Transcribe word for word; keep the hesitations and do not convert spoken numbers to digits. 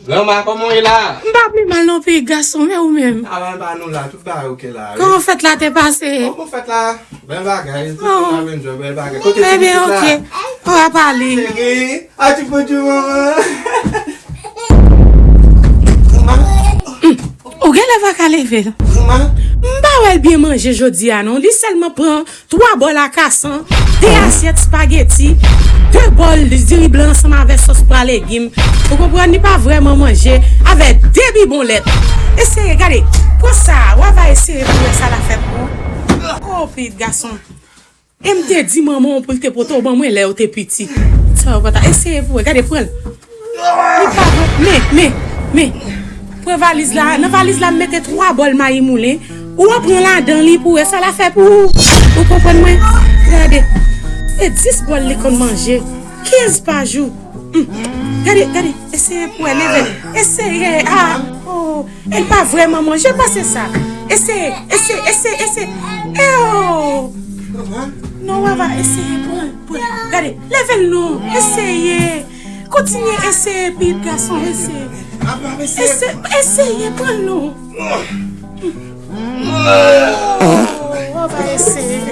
Granma, kòman w ye la? M pa pi mal non, pitit gason, men ou menm? Avan pa nou la, tout bagay oke la. Kòman fèt la te pase? Kòman fèt la? Bèl bagay, tout moun ap enjoy, bèl bagay. Kote ti pitit la? Ebyen, oke. Ou a pale. Cheri, a ti poutchou manman. Ou genlè pa ka leve. M pa wè l byen manje jodi a non. Li sèlman pran twa bòl akasan, de asyèt espageti, de bòl diri blan ansanm avèk sòs pwa legim. Ou konprann, li pa vrèman manje avèk de bibon lèt. Eseye, gade, pran sa, w a va eseye pou wè sa l a fè pou ou. O pitit gason. E m te di manman w pou l te pote w ban mwen lè w te piti. Sa w pa ta eseye pou wè. Gade, pran l. Li pa bon. Men, men, men. Pran valiz la. Nan valiz la, m mete twa bòl mayi moulen. Ou an pran ladan li pou wè sa l a fè pou ou. Ou konprann mwen? Gade. E dis bòl li konn manje. Kenz pa jou. Hmm. Gade, gade. Eseye pou wè, leve. Eseye. Ah. Oh. El pa vrèman manje, pa se sa. Eseye, eseye, eseye, eseye. E oh. Non, w a va eseye, pran, pran. Gade, leve l non. Eseye. Kontinye eseye, pitit gason, eseye. Eseye, eseye, pran l non. Oh, w a va eseye.